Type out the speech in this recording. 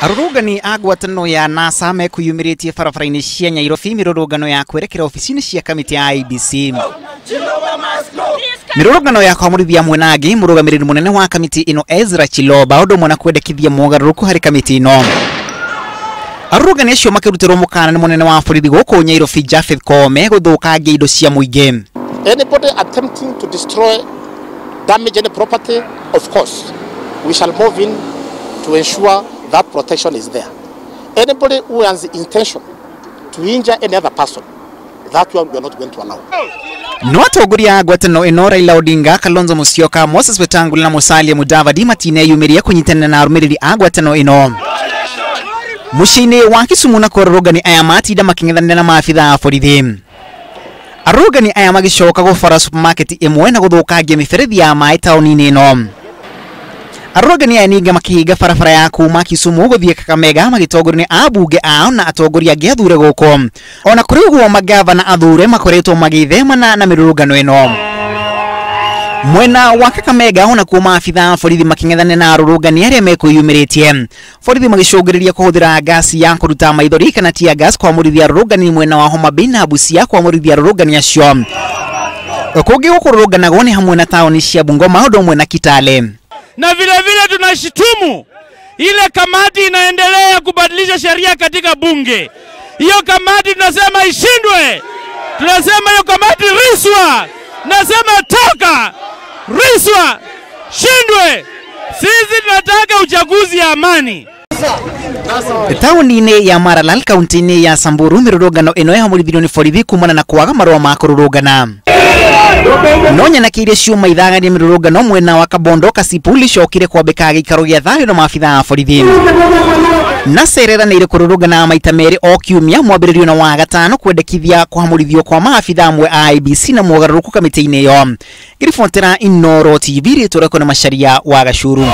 Arũrũngani a ngwatanĩro ya NASA mekwĩyumĩrĩtie barabara-inĩ cia Nyairobi mĩrũrũngano ya kwerekera obici-inĩ cia kamĩtĩ ya IEBC. Mĩrũrũngano ya kwamũrithia mwenangi mũrũgamĩrĩri mũnene wa kamĩtĩ ĩno Ezra Chiloba ũndũ ũmwe na kwendekithia mogarũrũku harĩ kamĩtĩ ĩno. Arũrũngani acio makĩrutĩrwo mũkana nĩ mũnene wa borithi gũkũ Nyairobi Japheth Koome gũthũkangia indo cia mũingĩ. Anybody attempting to destroy, damage any property, of course, we shall move in to ensure that protection is there. Anybody who has the intention to injure any other person, that one we are not going to allow. No atongoria a ngwatanĩro ĩno Raila Odinga, Kalonzo Musyoka, Moses Wetangula na Musalia Mudavadi matineyumĩria kũnyitanĩra na arũmĩrĩri a ngwatanĩro ĩno. Mũciĩ-inĩ wa Kisumu na arũrũngani aya matinda makĩng'ethanĩra na maabitha a borithi. Arũrũngani aya magĩcoka gũbora supermarket ĩmwe na gũthũkangia mĩberethi ya maĩ taũni-inĩ ĩno. Arũrũngani aya ningĩ makĩhinga barabara ya kuma Kisumu gũthiĩ Kakamega magĩtongorio nĩ ambunge ao na atongoria angĩ athure gũkũ. Ona kũrĩ ũguo magavana athure makoretwo magĩthemana na mĩrũrũngano ĩno. Mwena wa Kakamega onakuo maabitha a borithi makĩng'ethanĩra na arũrũngani arĩa mekwĩyumĩrĩtie. Borithi magĩcũngĩrĩria kũhũthĩra ngasi ya kũruta maithori kana tear gas kwamũrithia arũrũngani mwena wa Homa Bay na Busia kwamũrithia arũrũngani acio. Kũngĩ gũkũrũrũnganagwo nĩ hamwe na taũni cia Bungoma ũndũ ũmwe na Kitale. Na vile vile tunashitumu ile kamati inaendelea kubadilisha sheria katika bunge. Hiyo kamati tunasema ishindwe. Tunasema hiyo kamati riswa. Nasema toka. Riswa. Shindwe. Sisi tunataka uchaguzi ya amani. Taũni-inĩ ya Maralal kaunti-inĩ ya Samburu mĩrũrũngano ĩno yahamũrithirio nĩ borithi kumana na kwaga marũa ma kũrũrũngana. No nyanake ciuma ithagania mĩrũrũngano mwena wa Kabondo Kasipul icokire kwambĩka gĩikaro gĩa thayũ na maabitha a borithi. NASA ĩreranĩire kũrũrũngana maita merĩ o kiumia mwambĩrĩrio na wa gatano kwendekithia kũhamũrithio kwa maabitha amwe a IEBC na mogarũrũku kamĩtĩ-inĩ ĩyo. Ngĩribotera Inooro TV rĩtwa rĩakwa nĩ Macharia wa Gacuru.